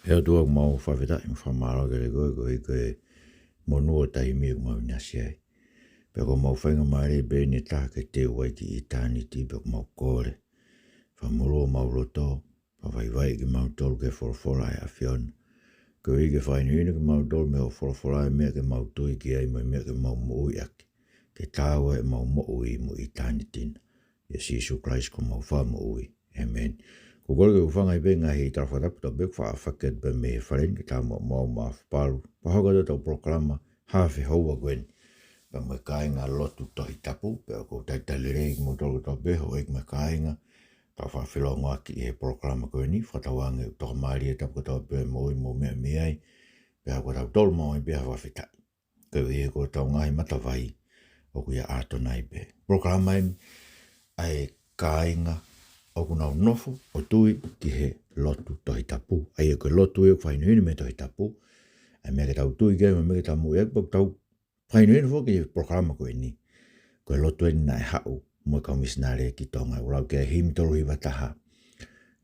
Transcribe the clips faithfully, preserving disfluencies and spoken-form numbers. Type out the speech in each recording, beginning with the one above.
ʻE ʻOtua, ʻoku mau fakafetaʻi mo fakamālō kiate koe koeʻuhi ko e monū ʻo e taimi ʻoku mau ʻinasi ai. Pea ko homau faingamālie pē eni ʻe taha ke teu ai ki ʻitāniti, pea ʻoku mau kole, fakamolū homau loto, fakavaivaiʻi kimautolu ki he folofola ʻa e ʻAfiona, koeʻuhi ke fakahinohino kimautolu mei hoʻo folofola ʻa e meʻa ke mau tui ki ai mo e meʻa ke mau moʻui ʻaki, ke taau ai ʻemau moʻui mo ʻitāniti na. ʻIa Sīsū Kalaisi ko homau Fakamoʻui. ʻĒmeni. ʻOku ou kole ke u hūfanga pē he ngaahi tala fakatapu kotoa pē kuo faʻa fakahoko atu pē mei he fale ni, ke tau muʻomuʻa ʻo maʻu ha palu, pea hoko atu ʻetau polokalama haafe houa ko eni, pea mo e kāinga lotu Tohi Tapu. Pea ʻoku ou talitali lelei kimoutolu kotoa pē, houʻeiki mo e kāinga, tau faʻa felōngoaki ʻi he polokalama ko eni, fakatauange ʻoku tokamālie tapu kotoa pē moʻui mo meʻa mei ai, pea ko kitautolu mo e pē ha fakafetaʻi. Koeʻuhi ko hotau ngaahi matavai ʻoku ʻia ʻAtonai pē. Polokalama eni ʻa e kāinga ʻoku nau nofo ʻo tui ki he lotu Tohi Tapu. ʻA ia ko e lotu ia ʻoku fakahinohino mei he Tohi Tapu, ʻa e meʻa ke tau tui ki ai mo e meʻa ke tau moʻui ʻaki, pea ʻoku tau fakahinohino foki he polokalama ko eni. Ko e lotu eni naʻe haʻu mo e kau misinale ki Tonga. ʻOku lau ki ai e himi tolu hiva taha.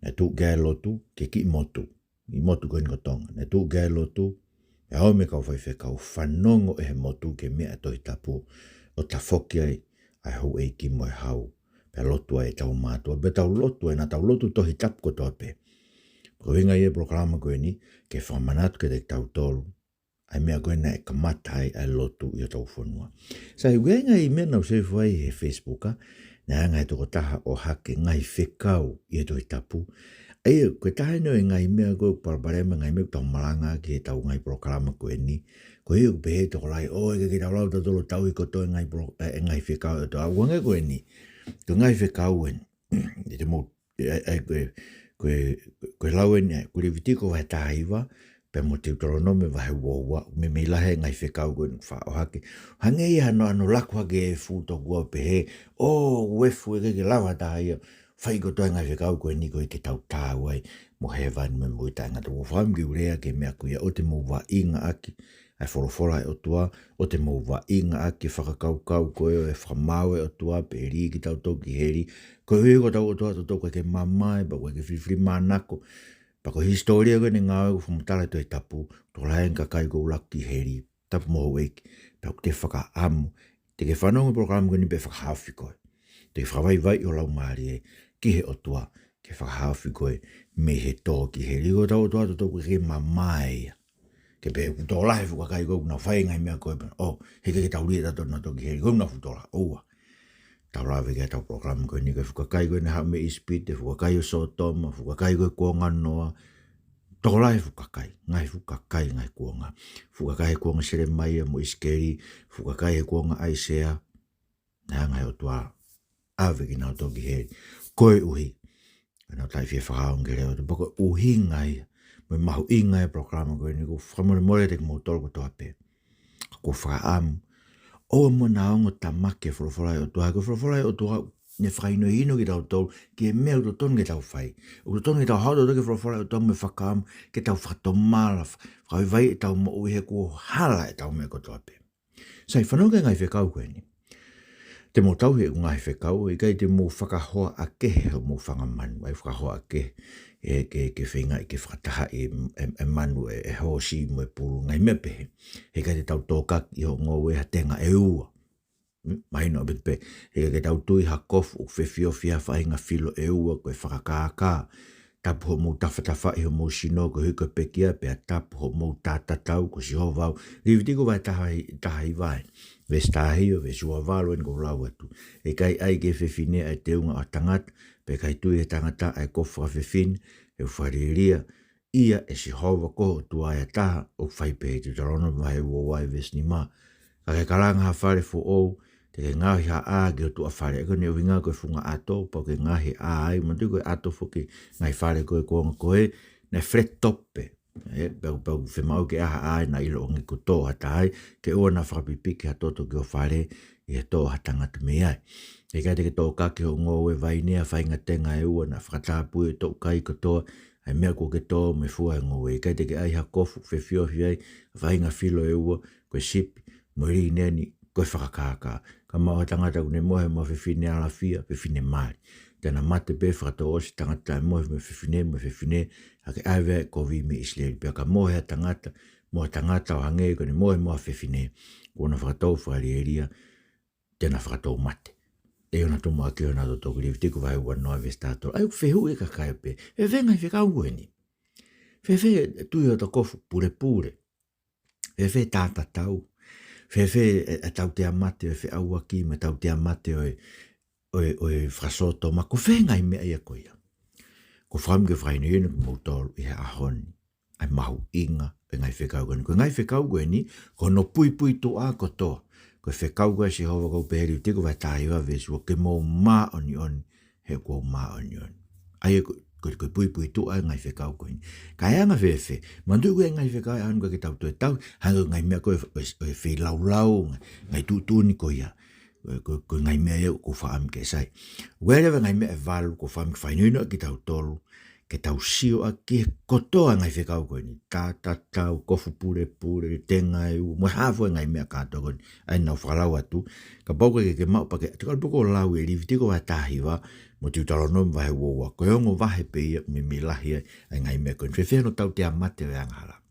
Naʻe tuʻu ki ai e lotu ki he kiʻi motu, ʻi he motu ko eni ko Tonga. Naʻe tuʻu ki ai e lotu, pea ō mai e kau faifekau, fanongo ʻe he motu ki he meʻa ʻa e Tohi Tapu, ʻo tafoki ai ʻa e houʻeiki mo e hau, pea lotu ai ʻetau mātuʻa, pea tau lotu ai, naʻa tau lotu Tohi Tapu kotoa pē. Ko e ʻuhinga ia e polokalama ko eni, ke fakamanatu kiate kitautolu ʻa e meʻa ko ē naʻe kamata ai ʻa e lotu ʻi hotau fonua. Sai, ʻoku ʻi ai e ngaahi meʻa naʻa ku save ai he Facebook, ʻa, naʻe hanga ʻe he tokotaha ʻo ʻohake e ngaahi fekau ʻi he Tohi Tapu. ʻA ia, ko e taha eni ʻo e ngaahi meʻa ko ē ʻoku palopalema, ngaahi meʻa ʻoku tau malangaʻaki heʻetau ngaahi polokalama ko eni. Koeʻuhi ʻoku pehē ʻe he tokolahi, ʻoua ʻe ke tau lau tautolu ʻo tauhi kotoa e ngaahi polo-, e, e ngaahi fekau ʻa e ʻOtua. ʻA, ʻoku hangē ko eni, ko e ngaahi fekau eni. ʻE te mou, e, e, ko e, ko e, ko e lau eni, ʻa, ko Levitiko vahe taha hiva, pea mo Teutalonome vahe ua ua, meimei lahi e ngaahi fekau ko eni faʻa ʻohake. Hangē ia hano, hano laku hake e efu tokua ʻo pehē, ʻoua, efu, ʻe ʻikai ke lava ha taha ia ʻo fai kotoa e ngaahi fekau ko eni koeʻuhi ke tau taau ai mo hēvani mo e moʻui taʻengata. ʻOku ou fakaʻamu ke u lea ki he meʻa ko ia, ʻoua te mou vaʻingaʻaki ʻa e folofola ʻa e ʻOtua, ʻoua te mou vaʻingaʻaki e fakakaukau ko ē ʻo e fakamaau ʻa e ʻOtua pe ʻe lī kitautolu ki heli. Koeʻuhi ko hotau ʻOtua ʻatautolu ʻoku ʻikai ke mamae, pea ʻoku ʻikai ke filifilimānako. Pea ko e hisitōlia ko eni e ngāue ʻoku fakamatala ʻe he Tohi Tapu, tokolahi e ngaahi kakai ʻoku laku ki heli, tapu mo houʻeiki, pea ʻoku te fakaʻamu, te ke fanongo he polokalama ko eni pea ʻe fakahaofi koe. Te ke fakavaivaiʻi ho laumālie ki he ʻOtua, ke fakahaofi koe mei he tō ki heli. Ko hotau ʻOtua ʻatautolu ʻoku ʻikai ke mamae ia. Ke pehē ʻoku tokolahi e fuʻu kakai ko ē ʻoku nau fai e ngaahi meʻa ko ē pea, ʻo, heʻikai ke tau lī ʻe tautolu nautolu ki heli, ko ʻenau fuʻu tokolahi, ʻoua. Tau lave ki ai heʻetau polokalama ko eni, ko e fuʻu kakai ko ē naʻe haʻu mei ʻIsipite, fuʻu kakai ʻo Sōtoma, fuʻu kakai ko ē kuonga ʻo Noa, tokolahi e fuʻu kakai, ngaahi fuʻu kakai ngaahi kuonga. Fuʻu kakai he kuonga ʻo Selemaia mo ʻIsikeli, fuʻu kakai he kuonga ʻo ʻAisea, naʻe hanga ʻe he ʻOtua ʻo ʻave kinautolu ki heli. Koeʻuhi ko ʻenau taʻe fie fakaongo ki he leʻo ʻo e ʻOtua. Pea ko e ʻuhinga ia mo e mahuʻinga ia e polokalama ko eni, ʻoku ou fakamolemole kiate kimoutolu kotoa pē. Ka ʻoku ou fakaʻamu ʻoua muʻa naʻa ongo tamaki e folofola ʻa e ʻOtua, he ko e folofola ʻa e ʻOtua ʻoku ne fakahinohino kitautolu ki he meʻa ʻoku totonu ke tau fai. ʻOku totonu ke tau haʻu tautolu ki he folofola ʻa e ʻOtua mo e fakaʻamu ke tau fakatomala, fa-, fakavaivaiʻi ʻetau moʻui he kuo hala ʻetau meʻa kotoa pē. Sai, fanongo ki he ngaahi fekau ko eni. Te mou tauhi ʻeku ngaahi fekau, ʻikai te mou fakahoa ʻa kehe hoʻomou fanga manu, ʻai fakahoa ʻa kehe, ʻe, ke, ke feingaʻi ke fakatahaʻi e, e, e manu, e, e hoosi mo e pulu, ngaahi meʻa pehē. Heʻikai te tau tōkaki ʻi hoʻo ngoue ha tenga ʻe ua. Mm, mahino ʻaupito pē. Heʻikai ke tau tui ha kofu ʻoku fefiofi ai ha faʻahinga filo ʻe ua, ko e fakakākā. Tapu hoʻomou tafatafaʻi homou sino koeʻuhi ko e pekia, pea tapu hoʻomou tātatau, ko Sihova au. Levitiko vahe taha, taha hiva ē. Veesi taha hiva, veesi ua valu eni ʻoku ou lau atu. ʻE ʻikai ʻai ki he fefine ʻa e teunga ʻo ha tangata, pea ʻe ʻikai tui ʻe he tangata ʻa e kofu fakafefine, he ʻoku fakalielia ia ʻe Sihova ko ho ʻOtua ʻa e taha ʻoku fai pehē. Teutalonome vahe ua ua veesi nima. Ka ke kalanga ha fale foʻou, te ke ngaohi ha ʻā ki ho tuʻa fale. ʻA ia ko ʻene ʻuhinga ko e funga ʻato, pau ke ngaohi ʻā ai, manatuʻi ko e ʻato foki, ngaahi fale ko ē kuonga ko ē, naʻe flat top pē. ʻE, pea, pea ʻoku fiemaʻu ke ʻā ha ʻā ai naʻa ʻiloange kuo tō ha taha ai, ke ʻoua naʻa fakapipiki ha toto ki ho fale, ʻi he tō ha tangata mei ai. ʻE ʻikai te ke tōkaki hoʻo ngoue vaine ʻa ha faʻahinga tenga ʻe ua, naʻa fakatapui ʻe he toʻukai kotoa ʻa e meʻa kuo ke tō mei he fua ʻo e ngoue. ʻE ʻikai te ke ʻai ha kofu ʻoku fefiofi ai ha faʻahinga filo ʻe ua, ko e sipi mo e līneni, ko e fakakākā. Ka maʻu ha tangata ʻoku ne mohe mo ha fefine alafia, fefine mali. te na mate pē, fakatou ʻosi tangata ʻe mohe mo e fefine, mo e fefine, ʻa ke ʻave ʻa e kovi mei ʻIsileli. Pea ka mohe ha tangata, mo ha tangata ʻo hangē ko ʻene mohe mo ha fefine, kuo na fakatou fakalielia, te na fakatou mate. ʻE ʻoua naʻa tumu ʻaki ʻo na toto ki Levitiko vahe uanoa veesi taha tolu. ʻA ia ʻoku fehuʻi ʻe he kakai pē, fēfē ngaahi fekau ko eni? Fēfē tui ʻo e kofu pulepule? Fēfē tātatau? Fēfē e, e tautea mate ʻo e feʻauaki, mo e tautea mate ʻo e, ʻo e, ʻo e fakasōtoma? Ko e fē ngaahi meʻa ia ko ia? ʻOku ou fakaʻamu ke fakahinohino kimoutolu ʻi he ʻaho ni ʻa e mahuʻinga ʻo e ngaahi fekau ko eni. Ko e ngaahi fekau ko eni, ko hono puipuituʻa kotoa. Ko e fekau ko ē ʻa Sihova ʻoku pehē ʻi Levitiko vahe taha hiva veesi ua, ke mou māʻoniʻoni, he ʻoku ou māʻoniʻoni. ʻA ia ko, ko, ko e puipuituʻa ʻo e ngaahi fekau ko eni. Ka ʻe anga fēfē? Manatuʻi ko e ngaahi fekau ʻa ē ʻoku ʻikai ke tau toe tauhi, hangē ko e ngaahi meʻa ko ē ʻo e, ʻo e feilaulau, ngaahi, ngaahi tuʻutuʻuni ko ia. Ko, ko, ko e ngaahi meʻa ia ʻoku ou fakaʻamu ke sai. ʻOku ʻi ai leva e ngaahi meʻa ʻe valu ʻoku ou fakaʻamu ke fakahinohino kitautolu, ke tau sio ʻaki e kotoa e ngaahi fekau ko eni. Tātatau, kofu pulepule, tengaʻi ua, mo e hā fua e ngaahi meʻa kātoa ko eni ʻa ia naʻa ku fakalau atu. Kapau ʻoku ʻikai ke ke maʻu, pea ke, te u kole pē ke ke lau e Levitiko vahe taha hiva, mo Teutalōnome vahe ua ua. Ko e ongo vahe pē ia, meimei lahi ai ʻa e ngaahi meʻa ko eni. Fēfē hono tautea mate ʻo e angahala?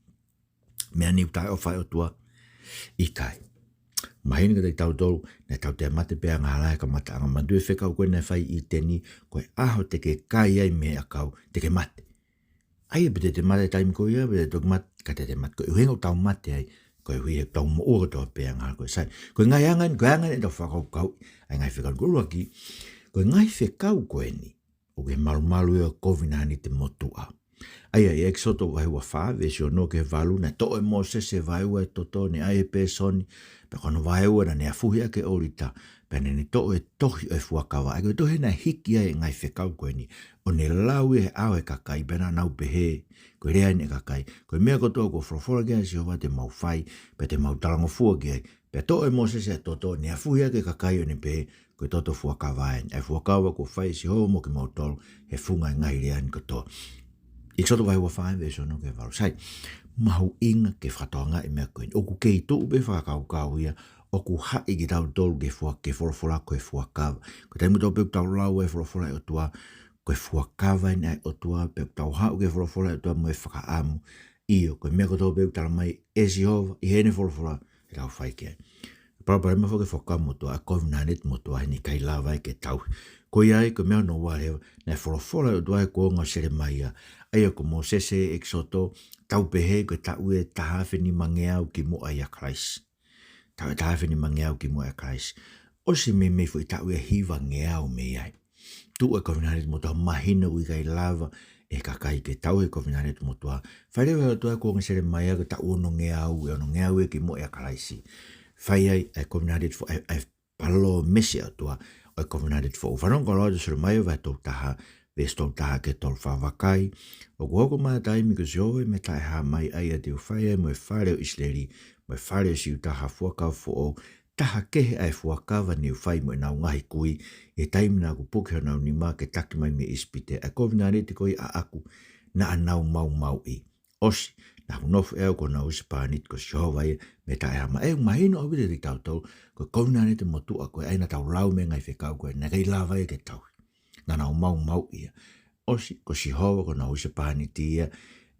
Meʻa ni ʻoku taʻeʻofa ai e ʻOtua? ʻIkai. Mahino kiate kitautolu, naʻe tautea mate pē angahala he kamataʻanga. Manatuʻi e fekau ko ē naʻe fai ʻi ʻĪteni, ko e ʻaho te ke kai ai mei he ʻakau, te ke mate. ʻA ia pe te te mate he taimi ko ia, pe te toki mate, ka te te mate. Ko e ʻuhinga ʻoku tau mate ai, koeʻuhi he ʻoku tau moʻua kotoa pē angahala ko ē. Sai, ko e ngaahi anga eni, ko e anga eni ʻetau fakakaukau ʻa e ngaahi fekau. Ko e ʻuluaki, ko e ngaahi fekau ko eni, ʻoku ʻi he malumalu ia ʻo e kovinānite motuʻa. ʻA ia, ʻi ʻEkisoto vahe ua fā, veesi ono ki he valu, naʻe toʻo ʻe Mōsese e vaeua ʻo e toto, ne ʻai ʻe he pēsoni, pea ko hono vaeua naʻa ne afuhi ʻaki e ʻōlita, pea naʻa ne toʻo e tohi ʻo e fuakava. ʻA ia ko e tohi naʻe hiki ai e ngaahi fekau ko eni, ʻo ne lau ʻi he ʻao ʻo e kakai, pea naʻa nau pehē, ko e lea eni ʻa e kakai, ko e meʻa kotoa kuo folofola ki ai ʻa Sihova te mau fai, pea te mau talangofua ki ai. Pea toʻo ʻe Mōsese e toto, ne afuhi ʻaki e kakai ʻo ne pehē, ko e toto fuakava eni. ʻA e fuakava kuo fai ʻe Sihova mo kimoutolu he funga ʻo e ngaahi lea ni kotoa. ʻEkisoto vahe ua fā veesi ono ki he valu. Sai, mahuʻinga ke fakatokangaʻi e meʻa ko eni. ʻOku kei tuʻu pē fakakaukau ia, ʻoku haʻi kitautolu ki he fua-, ki he folofola ko e fuakava. Ko e taimi kotoa pē ʻoku tau lau ai e folofola ʻa e ʻOtua, ko e fuakava eni ʻa e ʻOtua, pea ʻoku tau haʻu ki he folofola ʻa e ʻOtua mo e fakaʻamu. ʻIo, ko e meʻa kotoa pē ʻoku tala mai ʻe Sihova ʻi heʻene folofola, te tau fai ki ai. Palopalema foki e fuakava motuʻa, ʻa e kovinānite motuʻa, he naʻe ʻikai lava ai ke tauhi. Ko ia ai, ko e meʻa hono ua leva, naʻe folofola e ʻOtua he kuonga ʻo Selemaia. ʻA ia ko Mōsese, ʻEkisoto, tau pehē ko e taʻu ʻe taha afe nimangeau kimuʻa ʻia Kalaisi. Taʻu ʻe taha afe nimangeau kimuʻa ʻia Kalaisi. ʻOsi meimei foʻi taʻu ʻe hivangeau mei ai, tuʻu e kovinānite motuʻa. Mahino ʻoku ʻikai lava ʻe he kakai ke tauhi e kovinānite motuʻa. Fai leva ʻe he ʻOtua he kuonga ʻo Selemaia ko e taʻu onongeau, ʻe onongeau ia kimuʻa ʻia Kalaisi. Fai ai ʻa e kovinānite fo-, ʻa e, ʻa e palōmesi ʻa e ʻOtua ʻo e kovinānite foʻou. Fanongo ki he lau ʻa Selemaia vahe tolu taha, veesi tolu taha ki he tolu fā. Vakai, ʻoku hoko mai ha taimi ko Sihova ʻi he Meʻa Taʻehāmai, ʻa ia te u fai ai mo e fale ʻo ʻIsileli, mo e fale ʻo Siuta ha fuakava foʻou, taha kehe ʻa e fuakava ne u fai mo ʻenau ngaahi kui, ʻi he taimi naʻa ku puke honau nima ke taki mai mei ʻIsipite, ʻa e kovinānite ko ia ʻaʻaku naʻa nau maumauʻi. ʻOsi, naʻa ku nofo ʻe au ko honau husepāniti, ko Sihova ia, Meʻa Taʻehāmai. ʻOku mahino ʻaupito kiate kitautolu, ko e kovinānite motuʻa ko ē ʻa ia naʻa tau lau mei he ngaahi fekau ko ē, naʻe ʻikai lava ia ke tauhi. Naʻa nau maumauʻi ia. ʻOsi, ko Sihova ko honau husepāniti ia,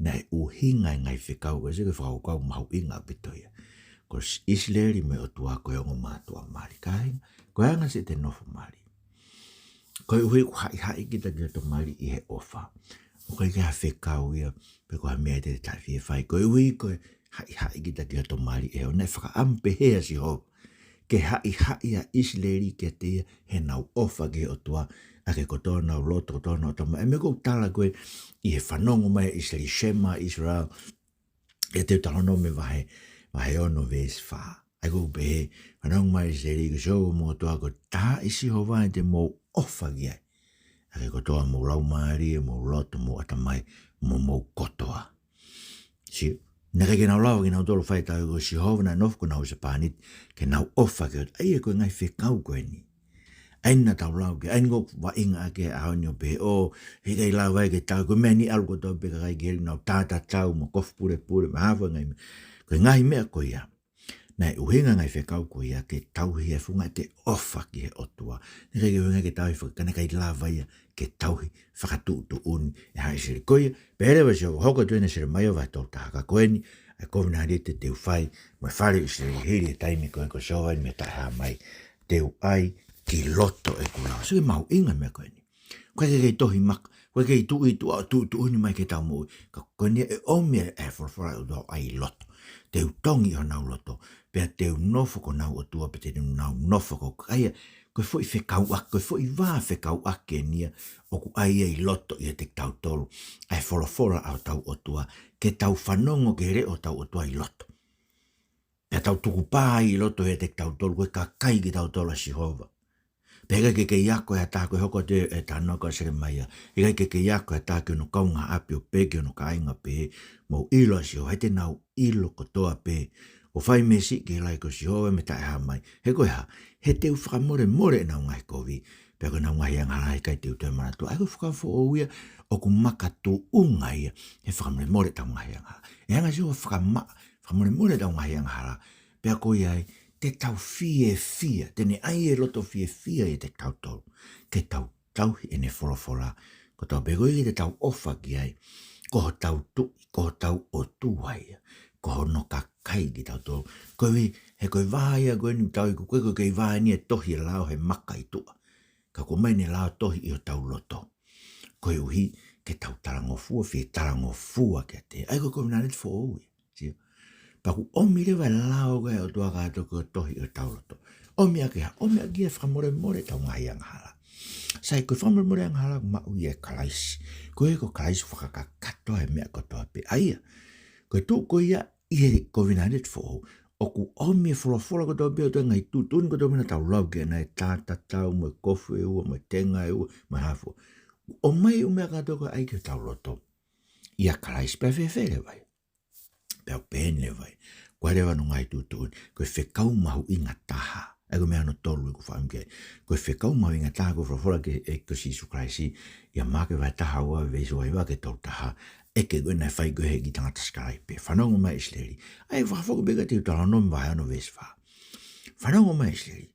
naʻe ʻuhinga e ngaahi fekau ko ē, sai, ko e fakakaukau mahuʻinga ʻaupito ia. Ko ʻIsileli mo e ʻOtua ko e ongo mātuʻa mali. Kāinga, ko e anga siʻete nofo mali, koeʻuhi ʻoku haʻihaʻi kita ki hoto mali ʻi he ʻofa. ʻOku ʻikai ke ha fekau ia, pe ko ha meʻa te te taʻefie fai. Koeʻuhi ko e haʻihaʻi kita ki hoto mali ʻe he ʻofa, naʻe fakaʻamu pehē ʻa Sihova ke haʻihaʻi ʻa ʻIsileli kiate ia heʻenau ʻofa ki he ʻOtua ʻaki e kotoa honau loto, kotoa honau ʻatamai. ʻA e meʻa ʻoku tala ko ē ʻi he fanongo mai ʻa ʻIsileli, Shema Israel, ʻi he Teutalōnome vahe, vahe ono veesi fā. ʻA ia ʻoku pehē, fanongo mai ʻIsileli, ko Sihova homou ʻOtua ko e taha ʻi Sihova te mou ʻofa ki ai ʻaki e kotoa homou laumālie, homou loto, homou ʻatamai, mo homou kotoa. Sio, naʻe ʻikai ke nau lava kinautolu ʻo fai e tauhi ko Sihova, naʻe nofo ko honau husepāniti ke nau ʻofa ki ai. ʻA ia ko e ngaahi fekau ko eni, ʻa ia naʻa tau lau ki ai, ʻa ia ʻoku ou vaʻinga ʻaki he ʻaho ni ʻo pehē, ʻo, heʻikai lava ia ke tauhi, ko e meʻa ni ʻalu kotoa pē kakai ki heli, nau tātatau mo kofu pulepule mo e hā fua e ngaahi meʻa. Ko e ngaahi meʻa ko ia, Naʻe ʻuhinga e ngaahi fekau ko ia ke tauhi e funga ʻete ʻofa ki he ʻOtua. Naʻe ʻikai ke ʻuhinga ke tauhi faka-, ka naʻe ʻikai lava ia ke tauhi fakatuʻutuʻuni ʻe haʻa ʻIsileli. Ko ia, pehē leva ʻe Sihova, hoko atu eni ʻa Selemaia vahe tolu taha, ka ko eni ʻa e kovinānite te u fai mo e fale ʻo ʻIsileli hili e taimi ko ē ko Sihova eni mei he Taʻehāmai. Te u ʻai ki loto ʻeku lao. Sio ki he mahuʻinga e meʻa ko eni. ʻOku ʻikai ke kei tohi maka, ʻoku ʻikai ke kei tuʻu ʻi tuʻa ʻo tuʻutuʻuni mai ki heʻetau moʻui. Ka ko eni e ʻomi e, e folofola ʻa e ʻOtua ʻi loto. Te u tongi ʻi honau loto, pea te u nofo ko honau ʻOtua, pea te nau nofo ko au. ʻA ia, ko e foʻi fekauʻaki, ko e foʻi vā fekauʻaki eni ia ʻoku ʻai ia ʻi loto ʻiate kitautolu ʻa e folofola ʻa hotau ʻOtua, ke tau fanongo ki he leʻo ʻo hotau ʻOtua ʻi loto. Pea tau tukupā ʻi loto ʻiate kitautolu, ko e kakai kitautolu ʻa Sihova. Pea ʻikai ke kei ako ʻe ha taha, ko e hoko atu e talanoa ko ē ʻa Selemaia. ʻIkai ke kei ako ʻe ha taha ki hono kaungāʻapi ʻo pehē ki hono kāinga pehē, mou ʻilo ʻa Sihova, he te nau ʻilo kotoa pē ʻoku fai mei siʻi ki he lahi ko Sihova mei he Taʻehāmai. He ko e hā, he te u fakamolemole ʻenau ngaahi kovi, pea ko ʻenau ngaahi angahala he ʻikai te u toe manatua. ʻA ia ko e fekau foʻou ia ʻoku makatuʻunga ia he fakamolemole ʻetau ngaahi angahala. ʻE hanga ʻe Sihova ʻo fakamaʻa, fakamolemole ʻetau ngaahi angahala. Pea ko ia ai, te tau fiefia, te ne ʻai e loto fiefia ʻiate kitautolu ke tau tauhi ʻene folofola. Ko hotau pē ko ia te tau ʻofa ki ai, ko hotau Tuʻi, ko hotau ʻOtua ia, ko hono kakai kitautolu. Koeʻuhi, he ko e vā ia ko eni ʻoku tau ʻi, ko e, ko e kei vā eni e tohi e lao he maka ʻi tuʻa. Ka ʻoku ʻomai ʻene lao tohi ʻi hotau loto. Koeʻuhi ke tau talangofua, fie talangofua kiate ia. ʻA ia ko e kovinānite foʻou ia. Sio. Pea ʻoku ʻomi leva e lao ko ē ʻa e ʻOtua kātoa ko e tohi ʻi hotau loto. ʻOmi ʻaki ha, ʻomi ʻaki e fakamolemole ʻetau ngaahi angahala. Sai, ko e fakamolemole angahala ʻoku maʻu ia ʻe Kalaisi. Ko ia ko Kalaisi ʻoku fakakakato e meʻa kotoa pē. ʻA ia, ko e tuʻu ko ia ʻi he kovinānite foʻou, ʻoku ʻomi e folofola kotoa pē ʻa e ʻOtua, ngaahi tuʻutuʻuni kotoa pē naʻa tau lau ki ai, ʻa e tātatau mo e kofu ʻe ua, mo e tenga ʻe ua, mo e hā fua. ʻOmai e ʻū meʻa kātoa ko ē ʻai ki hotau loto. ʻIa Kalaisi, pea fēfē leva ia? Pea ʻoku pehē ni leva ia. Ko e leva hono ngaahi tuʻutuʻuni, ko e fekau mahuʻinga taha. ʻA ia ko e meʻa hono tolu ʻoku ou fakaʻamu ki ai. Ko e fekau mahuʻinga taha ko e folofola ki he ʻEiki ko Sīsū Kalaisi, ʻia Maʻake vahe taha ua veesi ua hiva ki he tolu taha. ʻEke ko ē naʻe fai ko ē he ʻEiki ki he tangata sikalaipe. Fanongo mai ʻIsileli. ʻA ia fakafoki pē kiate au Teutalōnome vahe ono veesi fā. Fanongo mai ʻIsileli.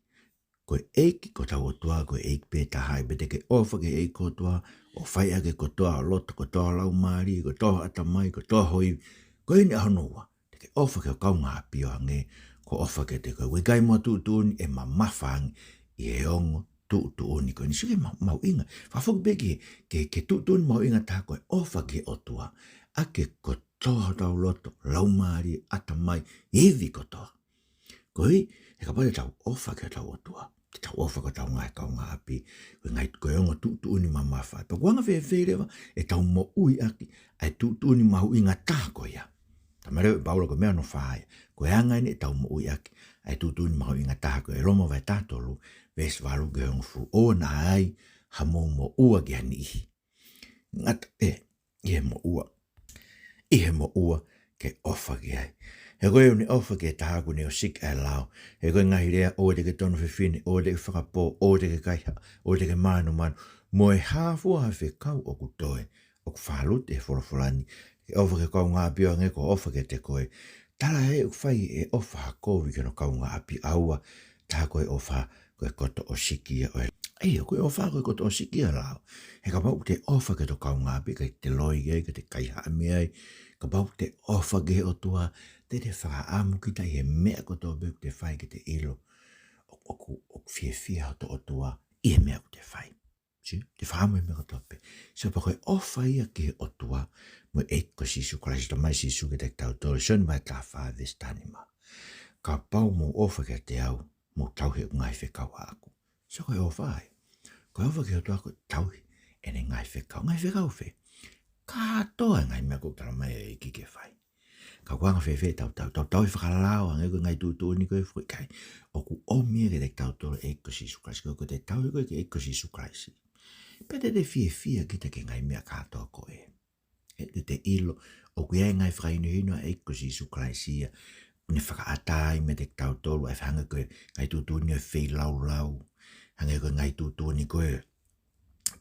Ko e ʻEiki ko hotau ʻOtua, ko e ʻEiki pē taha ia, pea te ke ʻofa ki he ʻEiki ko ho ʻOtua ʻo fai ʻaki e kotoa ho loto, kotoa ho laumālie, kotoa ho ʻatamai, kotoa ho ivi. Ko eni ʻa hono ua, te ke ʻofa ki ho kaungāʻapi ʻo hangē ko hoʻo ʻofa kiate koe. ʻOku ʻikai mo ha tuʻutuʻuni ʻe mamafa ange ʻi he ongo tuʻutuʻuni ko eni. Sio ki he ma-, mahuʻinga. Fakafoki pē ki he, ki he, ki he tuʻutuʻuni mahuʻinga taha ko e ʻofa ki he ʻOtua ʻaki e kotoa hotau loto, laumālie, ʻatamai, ivi kotoa. Koeʻuhi, he kapau te tau ʻofa ki hotau ʻOtua, te tau ʻofa ki hotau ngaahi kaungāʻapi, ko e ngaahi, ko e ongo tuʻutuʻuni mamafa. Pea ʻoku anga fēfē leva ʻetau moʻui ʻaki ʻa e tuʻutuʻuni mahuʻinga taha ko ia? Talamai leva ʻe Paula ko e meʻa hono fā ia. Ko e anga eni ʻetau moʻui ʻaki ʻa e tuʻutuʻuni mahuʻinga taha ko ia, Loma vahe taha tolu, veesi valu ki he hongofulu. ʻOua naʻa ai hamou moʻua ki ha niʻihi. Ngata pē ʻi he moʻua, ʻi he moʻua ke ʻofa ki ai. He ko ia ʻoku ne ʻofa ki he taha ʻoku ne ʻosiki ʻa e lao. He ko e ngaahi lea, ʻoua te ke tonu fefine, ʻoua te ke fakapō, ʻoua te ke kaihaʻa, ʻoua te ke mānumanu, mo e hā fua ha fekau ʻoku toe, ʻoku fālute he folofola ni. Ke ʻofa ki ho kaungāʻapi ʻo hangē ko hoʻo ʻofa kiate koe. Tala ē ʻoku fai e ʻofa ha kovi ki hono kaungāʻapi, ʻoua, tā ko e ʻofa ko e koto ʻosiki ia ʻo e. ʻAi, ko e ʻofa ko e koto ʻosiki ia ʻo e lao. He kapau te ke ʻofa ki ho kaungāʻapi, ʻikai te ke loi ai, ʻikai te ke kaihaʻa mei ai. Kapau te ke ʻofa ki he ʻOtua, te te fakaʻamu kita ʻi he meʻa kotoa pē ʻoku te fai ke te ʻilo ʻoku, ʻoku, ʻoku fiefia hoto ʻOtua ʻi he meʻa ʻoku te fai. Sio, te fakaʻamu he meʻa kotoa pē. Sio, pea ko e ʻofa ia ki he ʻOtua mo e ʻEiki ko Sīsū Kalaisi. Talamai ʻe Sīsū kiate kitautolu, Sione vahe taha fā veesi taha nima: Kapau mou ʻofa kiate au, mou tauhi ʻeku ngaahi fekau ʻaʻaku. Sio, ko e ʻofa ia. Ko e ʻofa ki he ʻOtua ko e tauhi ʻene ngaahi fekau. Ngaahi fekau fē? Kātoa e ngaahi meʻa ʻoku talamai ʻe he ʻEiki ke fai. Ka ʻoku anga fēfē ʻetau tauhi? Tau tauhi fakalao, hangē ko e ngaahi tuʻutuʻuni ko ē, ʻoku ʻikai. ʻOku ʻomi ia kiate kitautolu ʻe he ʻEiki ko Sīsū Kalaisi. Ko e, ko e tauhi ko ē ki he ʻEiki ko Sīsū Kalaisi, pea te te fiefia kita ki he ngaahi meʻa kātoa ko ē. ʻE, te te ʻilo ʻoku ʻi ai e ngaahi fakahinohino ʻa e ʻEiki ko Sīsū Kalaisi ia ʻoku ne fakaʻatā ai meiate kitautolu, ʻa e hangē ko e ngaahi tuʻutuʻuni ʻo e feilaulau, hangē ko e ngaahi tuʻutuʻuni ko ē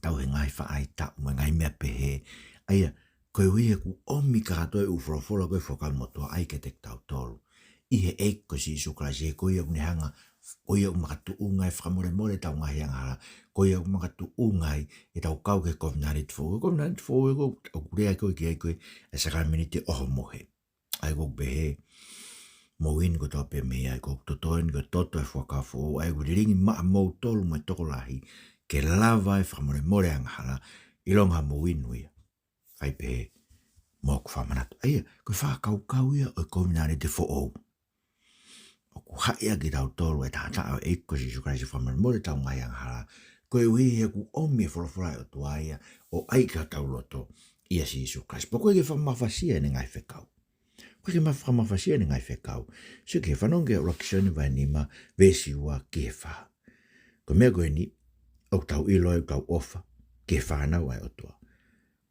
tauhi e ngaahi faʻahitaʻu mo e ngaahi meʻa pehē. ʻA ia, koeʻuhi he ʻoku ʻomi kātoa e ʻū folofola ko ē Fuakava Motuʻa ʻai kiate kitautolu ʻi he ʻEiki ko Sīsū Kalaisi, he ko ia ʻoku ne hanga, ko ia ʻoku makatuʻunga ai e fakamolemole ʻetau ngaahi angahala, ko ia ʻoku makatuʻunga ai ʻetau kau ki he kovinānite foʻou. Ko e kovinānite foʻou ʻoku, ʻoku lea ko ē ki ai ko e sākalamēniti ʻo homohe. ʻA ia ʻoku pehē, mou inu kotoa pē mei ai, ko hoku toto eni ko e toto ʻo e fuakava foʻou, ʻa ia ʻoku lilingi maʻa moutolu mo e tokolahi, ke lava e fakamolemole angahala, ʻilonga mou inu ia. Fai pehē, mo ʻoku fakamanatu. ʻA ia, ko e fakakaukau ia ʻo e kovinānite foʻou. ʻOku haʻi ʻaki kitautolu e taʻataʻa ʻo e ʻEiki ko Sīsū Kalaisi, fakamolemole ʻetau ngaahi angahala. Koeʻuhi he ʻoku ʻomi e folofola ʻa e ʻOtua ia, ʻo ʻai ki hotau loto ʻia Sīsū Kalaisi. Pea ʻoku ʻikai ke fakamafasia ʻene ngaahi fekau. ʻOku ʻikai ke ma-, fakamafasia ʻene ngaahi fekau. Sio ki he fanongo ki he ʻuluaki Sione vahe nima, veesi ua ki he fā. Ko e meʻa ko eni, ʻoku tau ʻilo ai ʻoku tau ʻofa ki he fānau ʻa e ʻOtua,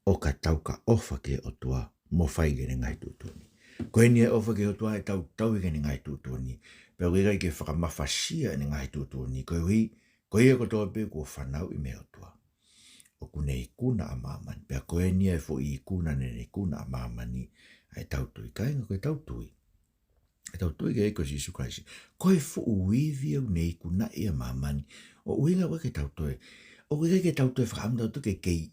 ʻo ka tau ka ʻofa ki he ʻOtua, mo fai ki heʻene ngaahi tuʻutuʻuni. Ko eni e ʻofa ki he ʻOtua, ʻetau tauhi ki heʻene ngaahi tuʻutuʻuni. Pea ʻoku ʻikai ke fakamafasia ʻene ngaahi tuʻutuʻuni, koeʻuhi, ko ia kotoa pē kuo fanauʻi mei he ʻOtua, ʻoku ne ikuna ʻa māmani. Pea ko eni e foʻi ikuna naʻa ne ikuna ʻa māmani, ʻa ʻetau tui. Kāinga, ko ʻetau tui, ʻetau tui ki he ʻEiki ko Sīsū Kalaisi, ko e fuʻu ivi ʻoku ne ikunaʻi ʻa māmani. ʻOku ʻuhinga ʻoku ʻikai ke tau toe, ʻoku ʻikai ke tau toe fakaʻamu tautolu ke kei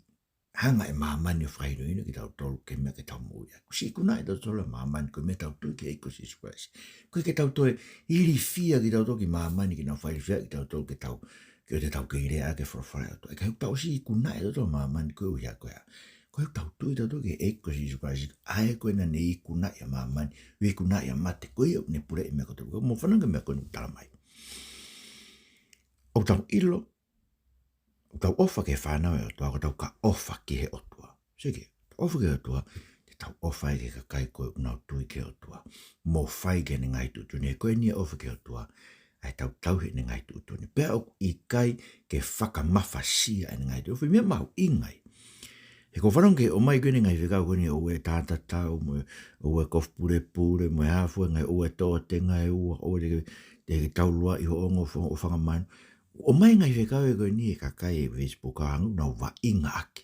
hanga ʻe māmani ʻo fakahinohino kitautolu ki he meʻa ke tau moʻui ai. Kuo ʻosi ikunaʻi kitautolu ʻe māmani, ko e meʻa ʻetau tui ki he ʻEiki ko Sīsū Kalaisi. ʻOku ʻikai ke tau toe ilifia kitautolu ki māmani, ke nau fakailifia kitautolu ke tau, ke ʻoua te tau kei lea ʻaki e folofola ʻa e ʻOtua. ʻIkai, ʻoku tau ʻosi ikunaʻi kitautolu ʻe māmani, koeʻuhi ko e hā? Ko ʻetau, tau tui tautolu ki he ʻEiki ko Sīsū Kalaisi, ʻa ia ko ē naʻa ne ikunaʻi ʻa māmani, ʻo ikunaʻi ʻa mate, ko ia ʻoku ne puleʻi e meʻa kotoa. Ko e mou fanongo ki he meʻa ko eni ʻoku tala mai. ʻOku tau ʻilo, ʻoku tau ʻofa ki he fānau ʻa e ʻOtua, ʻoku tau ka ʻofa ki he ʻOtua. Sio ki he, ʻofa ki he ʻOtua, te tau ʻofa ai ki he kakai ko ē ʻoku nau tui ki he ʻOtua, mo fai ki heʻene ngaahi tuʻutuʻuni. Ko eni e ʻofa ki he ʻOtua, ʻa ʻetau tauhi ʻene ngaahi tuʻutuʻuni. Pea ʻoku ʻikai ke fakamafasia ʻene ngaahi tuʻutuʻuni. Meʻa mahuʻinga ia. He ko e fanongo ki he ʻomai ko eni e ngaahi fekau ko eni ʻoku ʻi ai e tātatau, mo e ʻoku ʻi ai e kofu pulepule, mo e hā fua e ngaahi, ʻoku ʻi ai e tō tenga ʻe ua, ʻoku ʻi ai e te, te ke tauluaʻi ho ongo fo-, ʻo fanga manu. ʻOmai e ngaahi fekau ia ko eni ʻe he kakai ʻi he Facebook, ʻo hangē ʻoku nau vaʻinga ʻaki.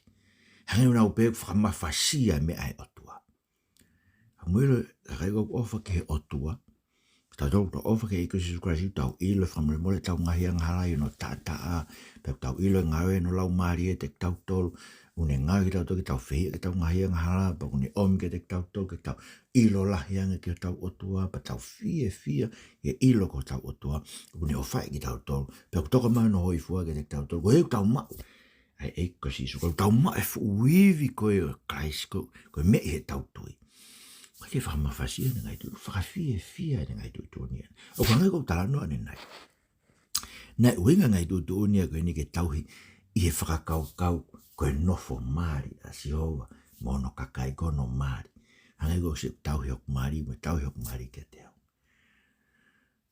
Hangē ʻoku nau pehē ʻoku fakamafasia e meʻa ʻa e ʻOtua. Ka mou ʻilo, kakai ʻoku ʻofa ki he ʻOtua, tautolu ʻoku tau ʻofa ki he ʻEiki ko Sīsū Kalaisi, tau ʻilo e fakamolemole ʻetau ngaahi angahala ʻi hono taʻataʻa, pea tau ʻilo e ngāue hono Laumālie ʻiate kitautolu, ʻoku ne ngāue kiate kitautolu ke tau fehiʻa ki heʻetau ngaahi angahala, pea ʻoku ne ʻomi kiate kitautolu ke tau ʻilo lahi ange ki hotau ʻOtua, pea tau fiefia he ʻilo ko hotau ʻOtua ʻoku ne ʻofaʻi kitautolu, pea ʻoku tokanga mai hono hōifua kiate kitautolu, koeʻuhi ʻoku tau maʻu ʻa e ʻEiki ko Sīsū, ʻoku tau maʻu e fuʻu ivi ko ē ʻo Kalaisi, ko, ko e meʻa ʻi heʻetau tui. ʻOku ʻikai ke fakamafasia ʻene ngaahi tuʻutuʻuni, fakafiefia ʻene ngaahi tuʻutuʻuni. ʻOku hangē ko ʻeku talanoa ʻanenai. Naʻe ʻuhinga e ngaahi tuʻutuʻuni ia ko eni ke tauhi ʻi he fakakaukau ko e nofo mali ʻa Sihova mo hono kakai, ko hono mali. Hangē ko e ʻosi tauhi hoku mali, mo tauhi hoku mali kiate au.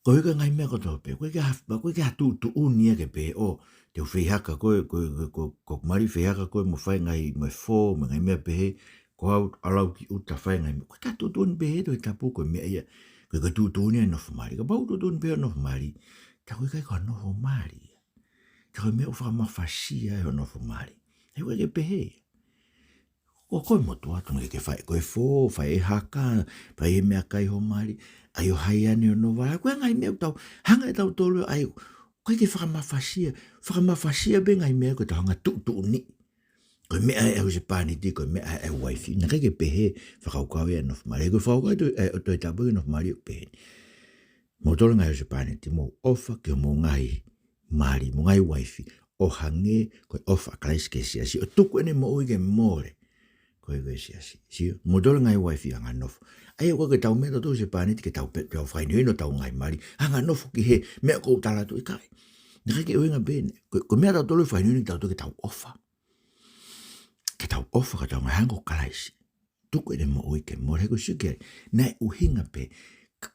Koeʻuhi ko e ngaahi meʻa kotoa pē, ʻoku ʻikai ke ha-, ʻoku ʻikai ke ha tuʻutuʻuni ia ke pehē, ʻo, te u feihaka koe, ko, ko, ko, ko hoku mali feihaka koe mo fai e ngaahi, mo e fō, mo e ngaahi meʻa pehē, ko au ʻalu au ki ʻuta fai e ngaahi meʻa. ʻOku ʻikai ke ha tuʻutuʻuni pehē he Tohi Tapu, ko e meʻa ia, ʻoku ʻikai ko e tuʻutuʻuni ia e nofo mali. Kapau ʻoku tuʻutuʻuni pehē hoʻo nofo mali, tā ʻoku ʻikai ko ha nofo mali ia. Tā ko e meʻa ʻoku fakamafasia ai hoʻo nofo mali. He ʻoku ʻikai ke pehē ia. Ko koe motuʻa atu ʻoku ke fai koe e fō, fai e haka, fai e meʻakai ho mali, ʻai ʻo hai ane hono vā, ko e ngaahi meʻa ʻoku tau, hanga ʻe tautolu ʻo ʻai, ʻoku ʻikai ke fakamafasia, fakamafasia pē ngaahi meʻa ko ē tau hanga tuʻutuʻuni. Ko e meʻa ʻa e husepāniti, ko e meʻa ʻa e uaifi, naʻe ʻikai ke pehē fakakaukau ia e nofo mali, ko e fakakaukau ʻa e Tohi Tapu ki he nofo mali ʻoku pehē ni. Moutolu ngaahi husepāniti, mou ʻofa ki homou ngaahi mali, mo e ngaahi uaifi, ʻo hangē ko e ʻofa ʻa Kalaisi ki he siasi, ʻo tuku ʻene moʻui ke mole koeʻuhi ko e siasi. Sio, moutolu ngaahi uaifi anganofo. ʻA ia ʻoku ʻikai ke tau meʻa tautolu husepāniti ke tau pe-, tau fakahinohino hotau ngaahi mali, anganofo ki he meʻa ʻoku ou tala atu, ʻikai. Naʻe ʻikai ke ʻuhinga pē eni, ko, ko e meʻa tautolu fakahinohino kitautolu ke tau ʻofa. Ke tau ʻofa ki hotau ngaahi, hangē ko Kalaisi. Tuku ʻene moʻui ke mole, he ʻoku sio ki ai, naʻe ʻuhinga pē,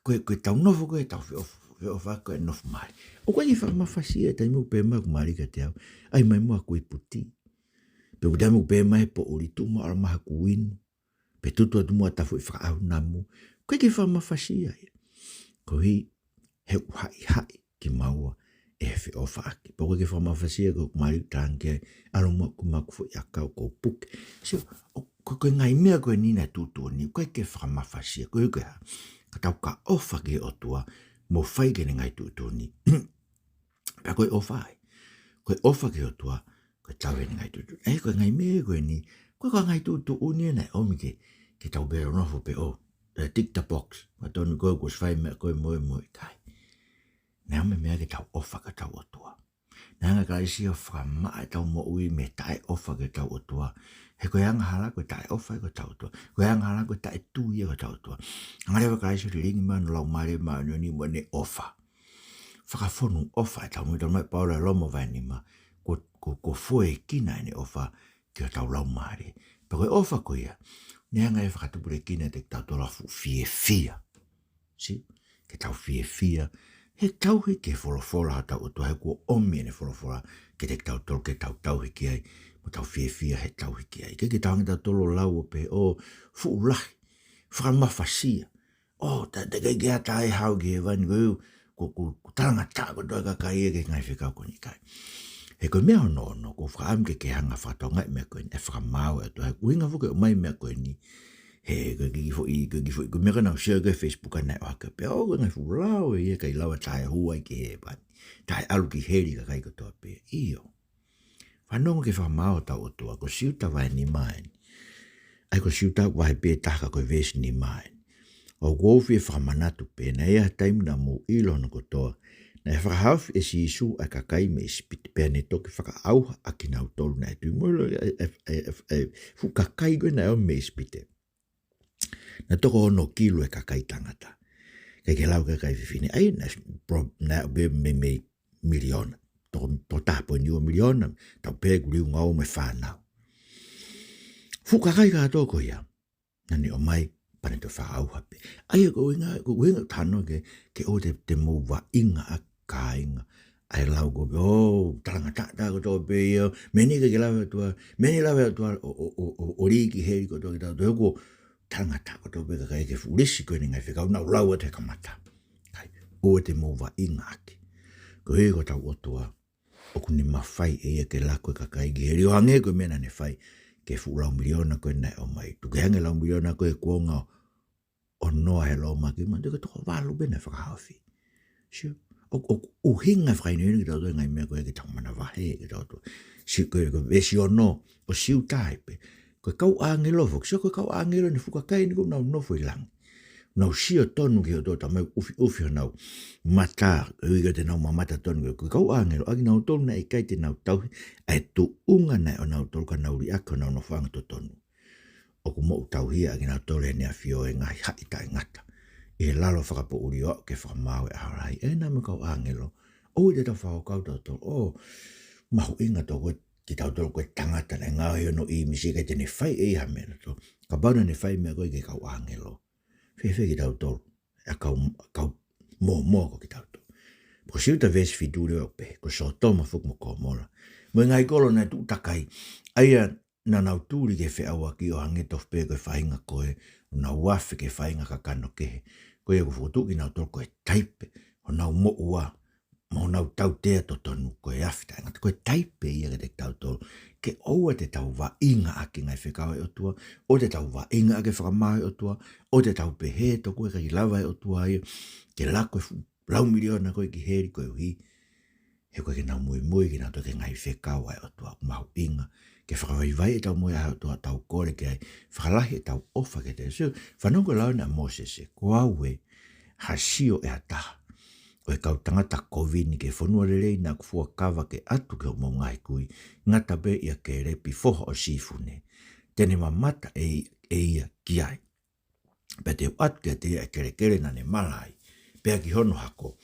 ko e, ko ʻetau nofo ko ē, ʻetau feʻof-, feʻofaʻaki ko ē e nofo mali. ʻOku ʻikai ke fakamafasia e taimi ʻoku pehē mai hoku mali kiate au, ʻai mai muʻa haku iputi. Pe ko e taimi ʻoku pehē mai he poʻuli, tuʻu muʻa ʻo ʻalu mai haku inu. Pe tutu atu muʻa ha tafuʻi fakaʻaunamu. ʻOku ʻikai ke fakamafasia ia. Koeʻuhi he ʻoku haʻihaʻi kimaua ʻe he feʻofaʻaki. Pea ʻoku ʻikai ke fakamafasia ko hoku mali, tangi ai, ʻalu muʻa ʻo kumi haku foʻi ʻakau kuo puke. Sio, ʻo, ko, ko e ngaahi meʻa ko eni naʻe tuʻutuʻuni, ʻoku ʻikai ke fakamafasia, koeʻuhi ko e hā? ka tau ka ʻofa ki he ʻOtua, mo fai ki heʻene ngaahi tuʻutuʻuni. Pea ko e ʻofa ai. Ko e ʻofa ki he ʻOtua, ko e tauhi ʻene ngaahi tuʻutuʻuni. ʻE, ko e ngaahi meʻa ko eni, ko e ngaahi tuʻutuʻuni ena ʻe ʻomi ke, ke tau belo nofo pē ʻo, eh, tick the box. Ka tonu ko e kuo ʻosi fai meʻa ko e moe moe kai. Naʻe ʻomi meʻa ke tau ʻofa ki hotau ʻOtua. Naʻe hanga ʻe Kalaisi ʻo fakamaʻa ʻetau moʻui mei he taʻeʻofa ki hotau ʻOtua. He ko e angahala ko e taʻeʻofa ki hotau ʻOtua. Ko e angahala ko e taʻetui ki hotau ʻOtua. Hanga leva ʻe Kalaisi ʻo lilingi mai hono Laumālie Māʻoniʻoni mo ʻene ʻofa. Fakafonu ʻofa ʻetau moʻui, talamai ʻe Paula ʻi Loma vahe nima. Ko, ko, ko e foʻi kina ʻene ʻofa ki hotau laumālie. Pea ko e ʻofa ko ia, naʻe hanga ʻe ia ʻo fakatupulekina kiate kitautolu ha fuʻu fiefia. Sio, ke tau fiefia he tauhi ki he folofola hotau ʻOtua, he kuo ʻomi ʻene folofola kiate kitautolu ke tau tauhi ki ai, mo tau fiefia he tauhi ki ai. ʻIkai ke tau hanga ʻe tautolu ʻo lau ʻo pehē, ʻo fuʻu lahi, fakamafasia. ʻO, ta, ta ʻikai ke ʻi ai ha taha ʻe haʻu ki hēvani, ko e, ko, ko, ko e talangataʻa kotoa e kakai ia ki he ngaahi fekau ko eni, ʻikai. He ko e meʻa hono ono, ʻoku ou fakaʻamu ke ke hanga ʻo fakatokangaʻi e meʻa ko eni, ʻa e fakamaau ʻa e ʻOtua, he ʻuhinga foki ʻoku ʻomai e meʻa ko eni, he ko e kiʻi foʻi, ko e kiʻi foʻi, ko e meʻa ko ē naʻa ku sio ki ai he Facebook naʻe ʻohake pē, ʻo, ko e ngaahi fuʻu lao ē ia ʻikai lava ʻo taʻehua ki hēvani, taʻeʻalu ki heli e kakai kotoa pē. ʻIo. Fanongo ki he fakamaau ʻa hotau ʻOtua, ko Siuta vahe nima eni. ʻAi ko Siuta vahe pē taha ka ko e veesi nima eni. ʻOku ou fie fakamanatu pē, naʻe ʻi ai ha taimi naʻa mou ʻilo hono kotoa, naʻe fakahaofi ʻe Sīsū ʻa e kakai mei ʻIsipite, pea ne toki fakaʻauha ʻa kinautolu naʻe tui, mo e ʻilo ʻa e, ʻa e, ʻa e, ʻa e fuʻu kakai ko ē naʻe ō mei ʻIsipite. Naʻe toko ono kilu e kakai tangata. ʻIkai ke lau ki he kakai fefine. ʻAi, naʻe pro-, naʻe ʻo pē mei, mei miliona. Toko, toko taha poini ua miliona, tau pehē kuo liunga ua mo e fānau. Fuʻu kakai kātoa ko ia. Naʻa ne ʻomai, pea ne toe fakaʻauha pē. ʻAi, ko e ʻuhinga, ko e ʻuhinga ʻoku ou talanoa ki ai, ke ʻoua te, te mou vaʻinga ʻa e kāinga. ʻA e lau ko ē, ʻo, talangataʻa kotoa pē ia, meʻa ni ʻikai ke lava ʻe he ʻOtua, meʻa ni lava ʻe he ʻOtua ʻo, ʻo, ʻo, ʻo, ʻo lī ki heli kotoa kitautolu, he ko e talangataʻa kotoa pē e kakai ki he fuʻu lisi ko eni e ngaahi fekau naʻa ku lau atu he kamata. ʻIkai, ʻoua te mou vaʻinga ʻaki. Koeʻuhi ko hotau ʻOtua, ʻoku ne mafai ʻe ia ke lako e kakai ki heli ʻo hangē ko e meʻa naʻa ne fai ki he fuʻu lau miliona ko ē naʻe ō mai. Tuku ke hangē lau miliona ko ē he kuonga ʻo Noa he lōmaki, manatuʻi ko e toko valu pē naʻe fakahaofi. Sio, ʻo, ʻoku ʻuhinga fakahinohino kiate kitautolu e ngaahi meʻa ko ē ke tau manavahē kiate kitautolu. Sio, ko e, ko e veesi ono ʻo Siuta ai pē. Ko e kau ʻāngelo foki, sio, ko e kau ʻāngelo ʻeni, fuʻu kakai ʻeni ʻoku nau nofo ʻi langi. Nau sio tonu ki he ʻOtua Tamai, ʻufiʻufi honau mata, ʻoku ʻikai te nau mamata tonu ki he, ko e kau ʻāngelo, ʻa kinautolu naʻe ʻikai te nau tauhi ʻa e tuʻunga naʻe ʻonautolu ka nau liʻaki honau nofoʻanga totonu. ʻOku moʻui tauhi ʻa kinautolu ʻe heʻene ʻAfio ʻi he ngaahi haʻi taʻengata, ʻi he lalo fakapoʻuli ʻo aʻu ki he fakamaau ʻo e ʻaho lahi. ʻE, naʻa mo e kau ʻāngelo, ʻoua te tau fakakaukau tautolu, ʻo, mahuʻinga tokua kitautolu ko e tangata naʻe ngaohi hono ʻīmisi, ʻikai te ne fai ʻe ia ha meʻa nautolu. Kapau naʻa ne fai e meʻa ko ē ki he kau ʻāngelo, fēfē kitautolu, ʻa e kau, kau mōmoa ko kitautolu. Ko Siuta veesi fitu leva ʻoku pehē, ko Sōtoma foki mo Komola, mo e ngaahi kolo naʻe tuʻu takai, ʻa ia naʻa nau tuli ki he feʻauaki ʻo hangē tofu pē ko e faʻahinga ko ē, ʻo nau afe ki he faʻahinga kakano kehe. Ko ia ʻoku fokotuʻu kinautolu ko e taipe ʻo honau moʻua mo honau tautea totonu, ko e afe taʻengata. Ko e taipe ia kiate kitautolu, ke ʻoua te tau vaʻinga ʻaki e ngaahi fekau ʻa e ʻOtua, ʻoua te tau vaʻinga ʻaki e fakamaau ʻa e ʻOtua, ʻoua te tau pehē tokua ʻe ʻikai lava ʻe he ʻOtua ia ke lako e fuʻu lau miliona ko ē ki heli koeʻuhi he ʻoku ʻikai ke nau muimui kinautolu ki he ngaahi fekau ʻa e ʻOtua. Mahuʻinga ke fakavaivai ʻetau moʻui ʻa e ʻOtua, tau kole ki ai, fakalahi ʻetau ʻofa kiate ia. Sio, fanongo ki he lau eni ʻa Mōsese, ko au ē, ha sio ʻe ha taha ʻo e kau tangata kovi ni ki he fonua lelei naʻa ku fuakava ke ʻatu ki hoʻomou ngaahi kui, ngata pē ʻia Kēlepi foha ʻo Sīfune, te ne mamata ʻe, ʻe ia ki ai. Pea te u ʻatu kiate ia ʻa e kelekele naʻa ne mala ai, pea ki hono hako.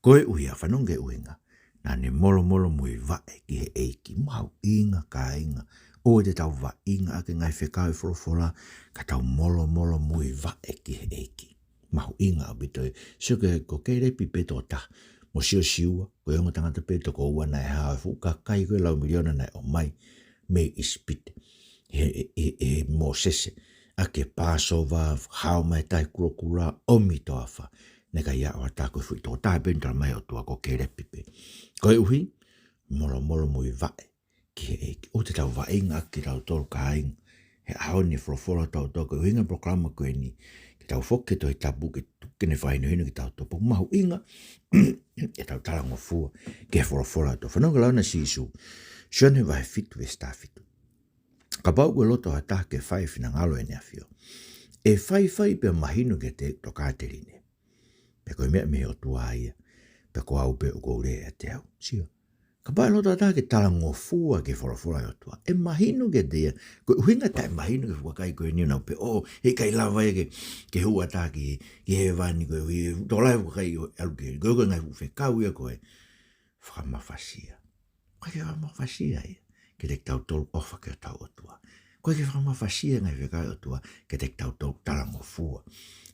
Koeʻuhi, fanongo ki he ʻuhinga, naʻa ne molomolomuivaʻe ki he ʻEiki. Mahuʻinga kāinga, ʻoua te tau vaʻinga ʻaki e ngaahi fekau ʻa e folofola, ka tau molomolomuivaʻe ki he ʻEiki. Mahuʻinga ʻaupito ē. Sio ki he, ko Kēlepi pē toko taha mo Siosiua, ko e ongo tangata pē toko ua naʻe hao e fuʻu kakai ko e lau miliona naʻe ō mai mei ʻIsipite. ʻE, ʻe, ʻe, ʻe Mōsese, ʻaki e Pāsova, hao mai e Tahi Kulokula, ʻomi e toafa. Naʻe ʻikai aʻu ha taha, ko e fuʻu toko taha pē naʻe talamai ʻe he ʻOtua ko Kēlepi pē. Koeʻuhi, molomolomuivaʻe ki he ʻEiki. ʻOua te tau vaʻinga ʻaki kitautolu kāinga he ʻaho ni e folofola ʻa hotau ʻOtua. Ko e ʻuhinga e polokalama ko eni, Ke tau foki ki he Tohi Tapu ke, ke ne fakahinohino kitautolu. Pea ʻoku mahuʻinga ʻetau talangofua ki he folofola ʻa e ʻOtua. Fanongo ki he lau ʻa Sīsū, Sione vahe fitu veesi taha fitu. Kapau ʻoku loto ha taha ke fai e finangalo ʻo ʻene ʻAfio, ʻe faifai pea mahino kiate ia ʻoku tokāteline. Pea ko e meʻa mei he ʻOtua ia, pea ko au pē ʻoku ou lea ʻiate au. Sio. Kapau ʻe loto ha taha ke talangofua ki he folofola ʻa e ʻOtua, ʻe mahino kiate ia. Ko e ʻuhinga taʻemahino ki he fuʻu kakai ko eni ʻoku nau pehē, ʻō, heʻikai lava ia ke, ke hū ha taha ki, ki hēvani koeʻuhi, tokolahi e fuʻu kakai ʻoku ʻalu ki heli, ko e, ko e ngaahi fuʻu fekau ia ko e fakamafasia. ʻOku ʻikai ke fakamafasia ia kiate kitautolu ʻofa ki hotau ʻOtua. ʻOku ʻikai ke fakamafasia e ngaahi fekau ʻa e ʻOtua kiate kitautolu talangofua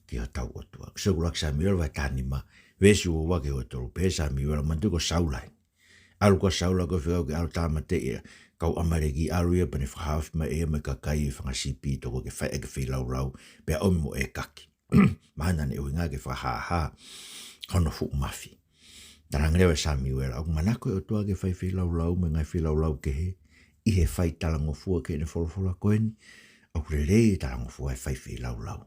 ki hotau ʻOtua. Sio ki he ʻuluaki Samiuela vahe taha nima, veesi ua ua ki he ua tolu, pehē ʻe Samiuela, manatuʻi ko Saula ē. ʻAlu ko Saula ko e fekau ke ʻalu tāmateʻi e kau ʻAmaleki, ʻalu ia pea ne fakahaofi mai ʻe ia mo e kakai e fanga sipi ʻe toko ke fai ʻaki e feilaulau, pea ʻomi mo e kaki. Mahalo naʻa ne ʻuhinga ke fakahāhā hono fuʻu mafi. Talaange leva ʻe Samiuela, ʻoku manako e ʻOtua ke fai feilaulau mo e ngaahi feilaulau kehe ʻi he fai talangofua ki heʻene folofola ko eni. ʻOku lelei e talangofua ʻi he fai feilaulau,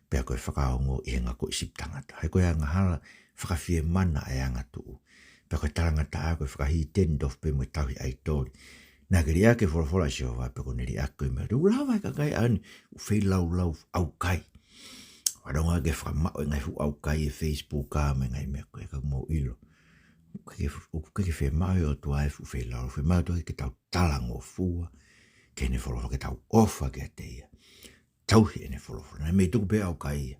pea ko e fakaongo ʻi he ngakoʻi sipi tangata. He ko e angahala fakafiemana e angatuʻu. Pea ko e talangataʻa ko e fakahīteni tofu pē mo e tauhi ʻaitoli. Naʻa ke liʻaki e folofola ʻa Sihova, pea ko ʻene liʻaki ko e meʻa. ʻOku lava e kakai ʻa eni ʻo feilaulau ʻaukai. Fanongo ki he fakamaʻu e ngaahi fuʻu ʻaukai ʻi he Facebook ʻa e ngaahi meʻa ko ē, ka ʻoku mou ʻilo, ʻoku ʻikai ke, ʻoku ʻikai ke fiemaʻu ʻe he ʻOtua e fuʻu feilaulau. Fiemaʻu ʻe he ʻOtua ke tau talangofua ki heʻene folofola, ke tau ʻofa kiate ia. Tauhi ʻene folofola. Naʻe mei tuku pē ʻaukai ia.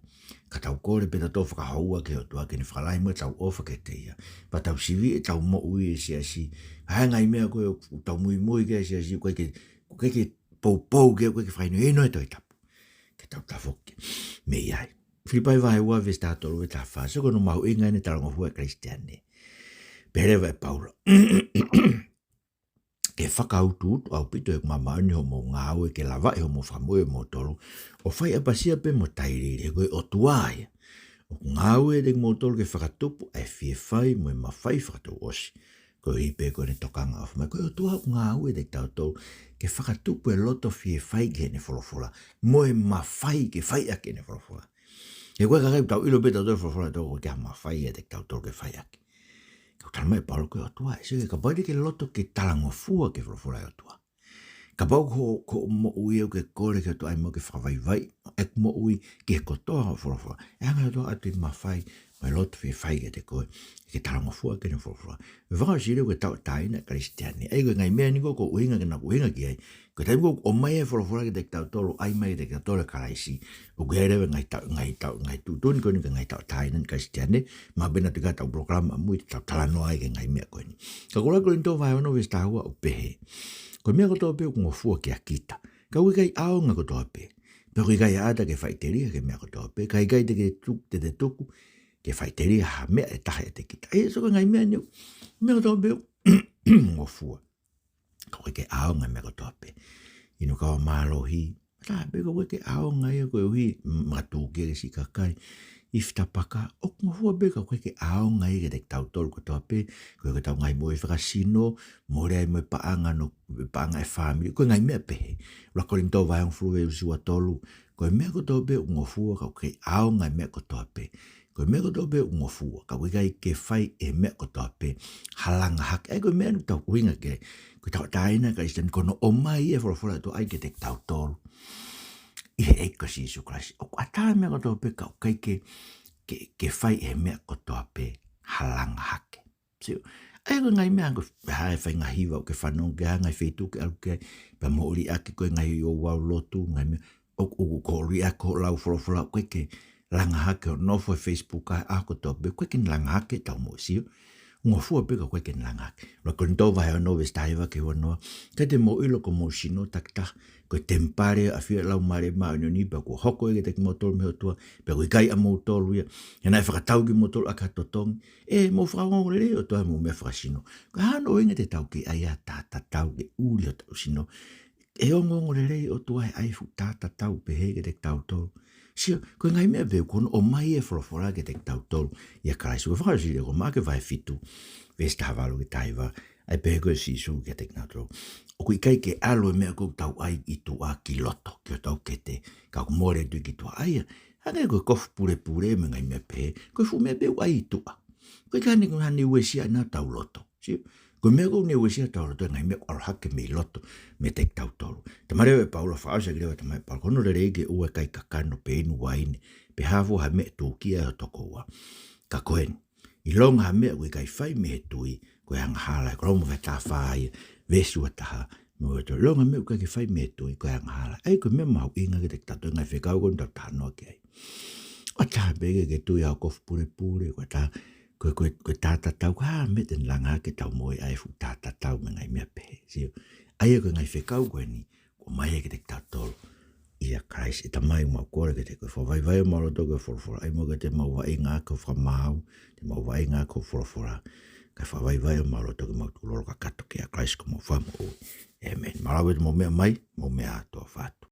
Ka tau kole pē tautolu fakahoua ki he ʻOtua ke ne fakalahi mo ʻetau ʻofa kiate ia. Pea tau sivi ʻetau moʻui he siasi. Hā e ngaahi meʻa ko ē ʻoku tau muimui ki ai he siasi, ʻoku ʻikai ke, ʻoku ʻikai ke poupou ki ai, ʻoku ʻikai ke fakahinohino ʻe he Tohi Tapu ke tau tafoki mei ai. Filipai vahe ua veesi taha tolu ki he taha fā. Sio ki hono mahuʻinga ʻene talangofua e Kalisitiane. Pehē leva ʻe Paula, ke fakautuutu ʻaupito ʻeku māʻoniʻoni ʻi hoʻomou ngāue ke lavaʻi hoʻomou fakamoʻui ʻo moutolu ʻo fai ʻapasia pē mo tailiili, he ko e ʻOtua ia ʻoku ngāue ʻiate kimoutolu ke fakatupu ʻa e fie fai mo e mafai fakatouʻosi, koeʻuhi pē ko ʻene tokanga ʻofa mai. Ko e ʻOtua ʻoku ngāue ʻiate kitautolu ke fakatupu e loto fie fai ki heʻene folofola mo e mafai ke fai ʻaki ʻene folofola. He ko e kakai ʻoku tau ʻilo pē tautolu e folofola ʻa e ʻOtua, ʻoku ʻikai ke ʻi ai ha mafai ʻiate kitautolu ke fai ʻaki. Ka ʻoku talamai ʻe Paula ko e ʻOtua, ʻe sio ke kapau te ke loto ke talangofua ki he folofola ʻa e ʻOtua, kapau ko, ko hoʻo moʻui ʻoku ke kole ki he ʻOtua ʻai muʻa ke fakavaivaiʻi ʻeku moʻui ki he kotoa hoʻo folofola, ʻe hanga ʻe he ʻOtua ʻo ʻoatu e mafai mo e loto fie fai kiate koe ke talangofua ki heʻene folofola. Mei he fakaʻosi leva ko e tauʻatāina e Kalisitiane. ʻA ia ko e ngaahi meʻa ni ko ē ʻoku ou ʻuhinga ke na ʻuhinga ki ai. Ko e taimi ko ē ʻoku ʻomai e folofola kiate kitautolu, ʻai mai kiate kitautolu ʻe Kalaisi, ʻoku ʻi ai leva e ngaahi tau, ngaahi tau, ngaahi tuʻutuʻuni ko eni ki he ngaahi tauʻatāina e Kalisitiane, mahalo pē naʻa tau ʻi ai haʻatau polokalama ʻamui te tau talanoa ai ki he ngaahi meʻa ko eni. Ka ko e ʻuluaki Kolinitō vahe ono veesi taha ua ʻoku pehē, ko e meʻa kotoa pē ʻoku ngofua kiate kita, ka ʻoku ʻikai ʻaonga kotoa pē. Pea ʻoku ʻikai ʻaʻata ke faʻiteliha ki he meʻa kotoa pē, ka ʻikai te ke tu-, te te tuku ke faʻiteliha ha meʻa ʻe taha ʻiate kita. ʻE, sio ki he ngaahi meʻa ni, meʻa kotoa pē ʻoku ngofua, ka ʻoku ʻikai ke ʻaonga e meʻa kotoa pē. Inu kava mālohi, tā pē ka ʻoku ʻikai ke ʻaonga ia koeʻuhi, makatuʻunga ki he siʻi kakai, ifi tapaka, ʻoku ngofua pē ka ʻoku ʻikai ke ʻaonga ia kiate kitautolu kotoa pē, ko ʻetau ngaahi moʻui fakasino, mole ai mo e paʻanga no, paʻanga e fāmili, ko e ngaahi meʻa pehē. ʻUluaki Kolinitō vahe hongofulu veesi ua tolu, ko e meʻa kotoa pē ʻoku ngofua ka ʻoku ʻikai ʻaonga e meʻa kotoa pē. Ko e meʻa kotoa pē ʻoku ngofua, ka ʻoku ʻikai ke fai e meʻa kotoa pē ha langa hake. ʻA ia ko e meʻa ni ʻoku tau ʻuhinga ki ai. Ko e tauʻatāina e Kalisitiane ko hono ʻomai e folofola ʻa e ʻOtua ʻai kiate kitautolu ʻi he ʻEiki ko Sīsū Kalaisi. ʻOku ʻatā e meʻa kotoa pē ka ʻoku ʻikai ke, ke, ke fai e meʻa kotoa pē ha langa hake. Sio, ʻa ia ko e ngaahi meʻa ko e hā e faʻahinga hiva ʻoku ke fanongo ki ai, ngaahi feituʻu ʻoku ke ʻalu ki ai, pea mo hoʻo liʻaki ko e ngaahi ouau lotu, ngaahi meʻa, ʻoku, ʻoku, ko hoʻo liʻaki hoʻo lau folofola, ʻoku ʻikai ke langa hake hoʻo nofo he Facebook ʻa e ʻaho kotoa pē, ʻoku ʻikai ke ne langa hake ʻetau moʻui, sio. Ngofua pē ka ʻoku ʻikai ke ne langa hake. ʻUluaki Kolinitō vahe ono veesi taha hiva ki he ua noa, ʻikai te mou ʻilo ko homou sino takitaha ko e temipale ʻo e ʻafio ʻa e Laumālie Māʻoniʻoni pea kuo hoko ia kiate kimoutolu mei he ʻOtua, pea ʻoku ʻikai ʻamoutolu ia, he naʻe fakatau kimoutolu ʻaki ha totongi. ʻE, mou fakaongoongoleleiʻi e ʻOtua ʻi hoʻomou meʻa fakasino. Ko e hā hono ʻuhinga te tau kei ʻai ha taha tatau ke ʻuli hotau sino? ʻE ongoongolelei e ʻOtua he ʻai e fuʻu taha tatau pehē kiate kitautolu? Sio, ko e ngaahi meʻa pē ko hono ʻomai e folofola kiate kitautolu ʻia Kalaisi. Ko e fakaʻosi leva ko Maʻake vahe fitu, veesi taha valu ki he taha hiva, ʻa ia pehē ko ē ʻe Sīsū kiate kinautolu, ʻoku ʻikai ke ʻalu e meʻa ko ē ʻoku tau ʻai ʻi tuʻa ki loto, ki hotau kete, ka ʻoku mole atu ki tuʻa. ʻA ia, Hangē ko e kofu pulepule mo e ngaahi meʻa pehē, ko e fuʻu meʻa pē ʻoku ʻai ʻi tuʻa. Ko e ʻikai ke ne, ne uesia ʻe ia ʻetau loto. Sio? Ko e meʻa ʻoku ne uesia ʻetau loto, ngaahi meʻa ʻoku ʻalu hake mei loto, meiate kitautolu. Talamai ʻe Paula, fakaʻosi ʻaki leva, talamai ʻe Paula, ko hono lelei ke ʻoua ʻe kai kakano pe inu uaine, pe hā fua ha meʻa tūkia ʻe ho tokoua. Ka ko eni, ʻilonga ha meʻa ʻoku ʻikai fai mei he tui, ko e angahala. Ko Loma vahe taha fā ia, veesi ua taha, mo e tolu. ʻIlonga ha meʻa ʻoku ʻikai ke fai mei he tui, ko e angahala. ʻA ia ko e meʻa mahuʻinga kiate kitautolu he ngaahi fekau ko eni ʻoku tau talanoa ki ai. ʻOku ʻatā pē ke, ke tui ʻa e kofu pulepule, ko e tā, ko e, ko e, ko e tā tatau, ko e hā e meʻa te ne langa hake ʻetau moʻui ʻa e fuʻu tā tatau mo e ngaahi meʻa pehē. Sio? ʻA ia ko e ngaahi fekau ko eni, ʻoku ʻomai ia kiate kitautolu ʻia Kalaisi. ʻE Tamai, ʻoku mau kole kiate koe, fakavaivai homau loto ki ho folofola, ʻai muʻa ke te mau vaʻinga ʻaki ho fakamaau, te mau vaʻinga ʻaki ho folofola, kae fakavaivai homau loto ke mau tukulolo kakato kia Kalaisi ko homau Fakamoʻui. ʻĒmeni. Mālō ʻaupito hoʻomou meʻa mai, mou meʻa ā, tuʻa ʻofa atu.